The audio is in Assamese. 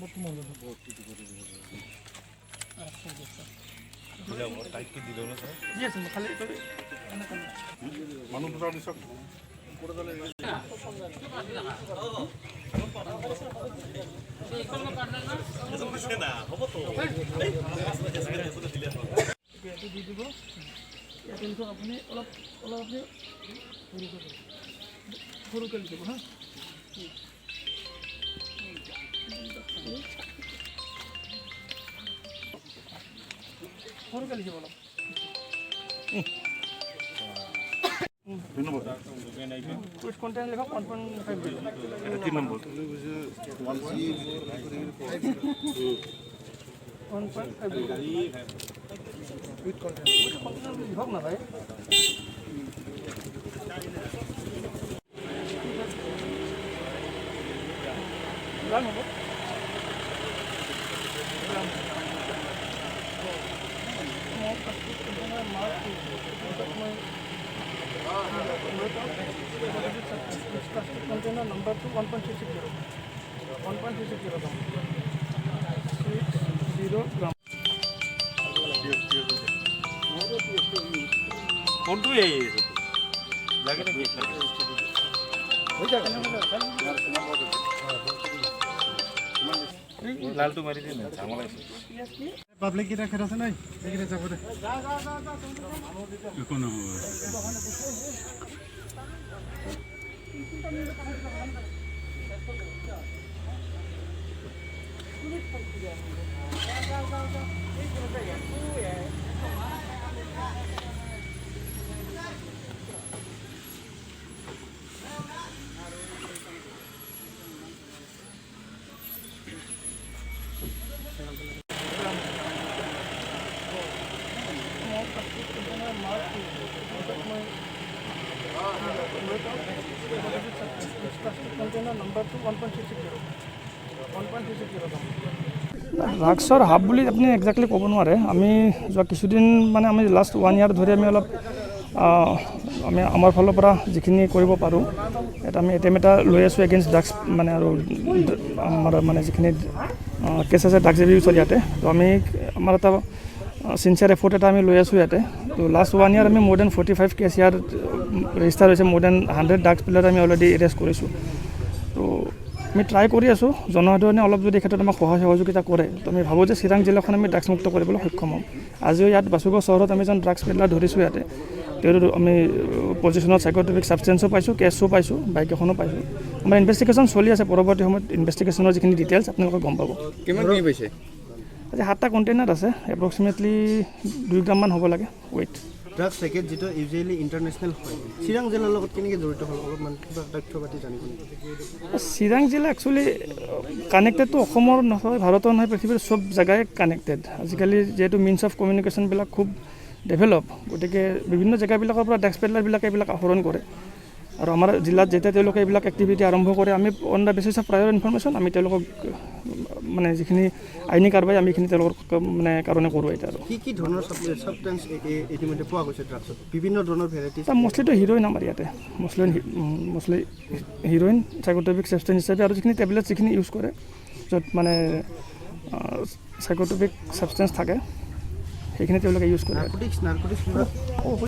নম্বৰটো মই ল'লোঁ। দি আছোঁ মই খালি এইটো এনেকৈ। মানুহ দুটা দিছক। ইয়াতে দি দিব। ইয়াতে লিখক আপুনি। অলপ অলপ আপুনি সৰুকৈ কৰিব। সৰুকৈ লিখিব। হা, সৰুকৈ লিখিব অলপ। দুই নম্বৰ। উইথ কণ্টেইনাৰ লিখক, 1.50। এটা তিনি number. 1.50 with container. With container বুলি লিখক না ভাই। গ্ৰাম হ'ব। গ্ৰাম। মই প্লাষ্টিক কণ্টেইনাৰ মাৰ্ক মই প্লাষ্টিক কণ্টেইনাৰ নাম্বাৰটো 1.360, 1.360 gram, 60 gram. কোনটো এই লাগে নাকি? লালটো মাৰি দিয়ে না ঝামেলা আছে। পাব্লিক কেইটা খেত আছে নাই, সেইকেইটা যাব দে। একো নহ'ব। মই প্লাষ্টিক কণ্টেইনাৰ মাৰ্ক মই প্লাষ্টিক কণ্টেইনাৰ নাম্বাৰটো 1.360, 1.360 gram. ড্ৰাগছৰ হাব বুলি আপুনি একজেক্টলি ক'ব নোৱাৰে। আমি যোৱা কিছুদিন, মানে আমি লাষ্ট ওৱান ইয়াৰ ধৰি আমি অলপ আমি আমাৰ ফালৰ পৰা যিখিনি কৰিব পাৰোঁ, এটা আমি এটেম এটা লৈ আছোঁ এগেইনষ্ট ড্ৰাগছ মানে। আৰু আমাৰ মানে যিখিনি কেছ আছে ড্ৰাগছ এবিউজৰ ইয়াতে, তো আমি আমাৰ এটা চিনচিয়াৰ এফৰ্ট এটা আমি লৈ আছোঁ ইয়াতে। তো লাষ্ট ওৱান ইয়াৰ আমি more than 45 case ইয়াৰ ৰেজিষ্টাৰ হৈছে। মোৰ then 100 drugs peddler আমি অলৰেডি এৰেষ্ট কৰিছোঁ। তো আমি ট্ৰাই কৰি আছোঁ। জনসাধাৰণে অলপ যদি এই ক্ষেত্ৰত আমাক সহায় সহযোগিতা কৰে, তো আমি ভাবোঁ যে চিৰাং জিলাখন আমি ড্ৰাগছমুক্ত কৰিবলৈ সক্ষম হ'ম। আজিও ইয়াত বাসুগাঁও চহৰত আমি এজন ড্ৰাগছ পেডলাৰ ধৰিছোঁ ইয়াতে। তেওঁৰ আমি পজিশ্যনত চাইক'ট্ৰপিক ছাবষ্টেঞ্চো পাইছোঁ, কেছো পাইছোঁ, বাইক এখনো পাইছোঁ। আমাৰ ইনভেষ্টিগেশ্যন চলি আছে। পৰৱৰ্তী সময়ত ইনভেষ্টিগেশ্যনৰ যিখিনি ডিটেইলছ আপোনালোকে গম পাব। কিমানখিনি পাইছে? আজি সাতটা কণ্টেইনাৰ আছে। এপ্ৰক্সিমেটলি 2 গ্ৰামমান হ'ব লাগে ৱেইট। ড্ৰাগছ ৰেকেট যিটো ইউজুৱেলি ইণ্টাৰনেশ্যনেল হয়, চিৰাং জিলাৰ লগত কেনেকৈ জড়িত হ'ল, অলপমান কিবা তথ্য পাতি জানিব নেকি? চিৰাং জিলা একচুৱেলি কানেক্টেডটো অসমৰ নহয়, ভাৰতৰ নহয়, পৃথিৱীৰ চব জেগাই কানেক্টেড। আজিকালি যিহেতু মিনছ অফ কমিউনিকেশ্যনবিলাক খুব ডেভেলপ, গতিকে বিভিন্ন জেগাবিলাকৰ পৰা ড্ৰাগছ পেডলাৰবিলাকে এইবিলাক আহৰণ কৰে আৰু আমাৰ জিলাত যেতিয়া তেওঁলোকে এইবিলাক এক্টিভিটি আৰম্ভ কৰে, আমি on the basis of prior information আমি তেওঁলোকক মানে যিখিনি আইনী কাৰবাই আমি এইখিনি তেওঁলোকৰ মানে কাৰণে কৰোঁ এতিয়া আৰু। কি কি ধৰণৰ ছাবষ্টেঞ্চ ইতিমধ্যে পোৱা গৈছে ড্ৰাগছত, বিভিন্ন ধৰণৰ ভেৰাইটিজ? মষ্টলিটো হিৰ'ইন আমাৰ ইয়াতে মষ্টলি হিৰ'ইন চাইক'ট্ৰপিক ছাবষ্টেঞ্চ হিচাপে আৰু যিখিনি টেবলেট যিখিনি ইউজ কৰে, য'ত মানে চাইক'ট্ৰপিক ছাবষ্টেঞ্চ থাকে, সেইখিনি তেওঁলোকে ইউজ কৰে। নাৰ্কটিক্স কিবা?